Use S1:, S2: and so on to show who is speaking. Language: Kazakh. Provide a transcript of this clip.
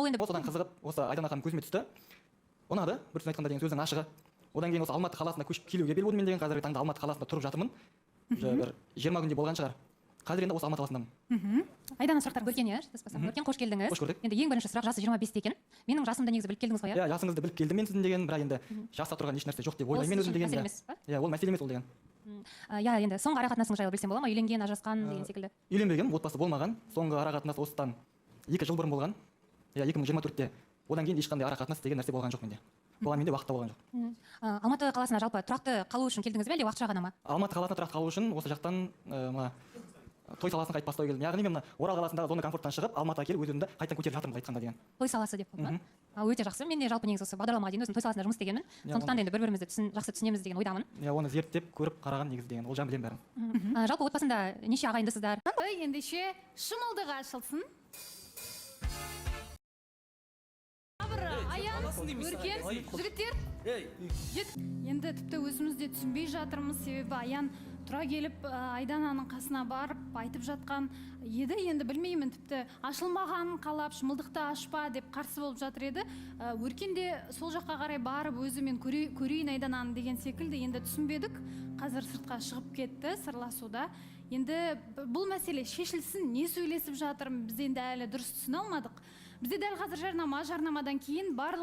S1: Ол енді
S2: Содан қызығып, осы Айдана ханым көзіме түсті, ұнады, бір сөзбен айтқанда деген, сөздің ашығы. Одан кейін осы Алматы қаласына көшіп келуге бел будым. Мен деген қазіргі таңда Алматы қаласында тұрып жатырмын, уже бір 20 күндей болған шығар. Қазір енді осы Алматы қаласындамын.
S3: Айдана, сұрақтарыңыз?
S1: Өркен, иә, шатаспасам. Өркен, қош келдіңіз.
S2: Қош көрдік.
S1: Енді ең бірінші сұрақ: жасы 25-те екен. Менің жасымды негізі біліп келдіңіз ғой, иә?
S2: Иә, жасыңызды біліп келдім мен сіздің деген, бірақ енді жаста тұрған еш нәрсе жоқ деп
S1: Ол
S2: ойлаймын мен
S1: сіз
S2: өзім
S1: үшін
S2: деген.
S1: мәселе
S2: Иә.
S1: емес па?
S2: Иә, ол мәселе емес ол деген.
S1: Иә, енді соңғы ара қатынасыңыз жайлы білсем бола ма? Үйленген, ажырасқан деген секілді.
S2: Үйленбегенмін, отбасы болмаған. Соңғы ара қатынас осыдан 2 жыл бұрын болған, иә, 2024-те. Одан кейін ешқандай ара қатынас деген нәрсе болған жоқ менде, оған менде уақыт та болған жоқ.
S1: Алматы қаласына жалпы тұрақты қалу үшін келдіңіз бе, әлде уақытша ғана ма?
S2: Алматы қаласына тұрақты қалу үшін осы жақтан мына той саласын қайтып бастау келдім. Яғни мен мына Орал қаласындағы зона комфорттан шығып, Алматыға келіп, өз өзімді қайтадан көтеріп жатырмын, былай айтқанда деген.
S1: Той саласы деп қойды ма? Өте жақсы. Мен де жалпы негізі осы бағдарламаға дейін өзім той саласында жұмыс істегенмін. Сондықтан да енді бір бірімізді жақсы түсінеміз деген ойдамын.
S2: Иә, оны зерттеп көріп қараған негізі деген, ол жағын білемін бәрін.
S1: Жалпы отбасында неше ағайындысыздар?
S3: Ендеше, шымылдығы ашылсын. Аян, Өркен, жігіттер. Енді тіпті өзіміз де түсінбей жатырмыз, себебі Аян тұра келіп Айдананың қасына барып айтып жатқан еді. Енді білмеймін, тіпті ашылмағанын қалап, шымылдықты ашпа деп қарсы болып жатыр еді. Өркен де сол жаққа қарай барып, өзімен көрейін Айдананы деген секілді. Енді түсінбедік, қазір сыртқа шығып кетті сырласуда. Енді бұл мәселе шешілсін, не сөйлесіп жатыр, біз енді әлі дұрыс түсіне алмадық. Бізде дәл қазір жарнама, жарнамадан кейін барлық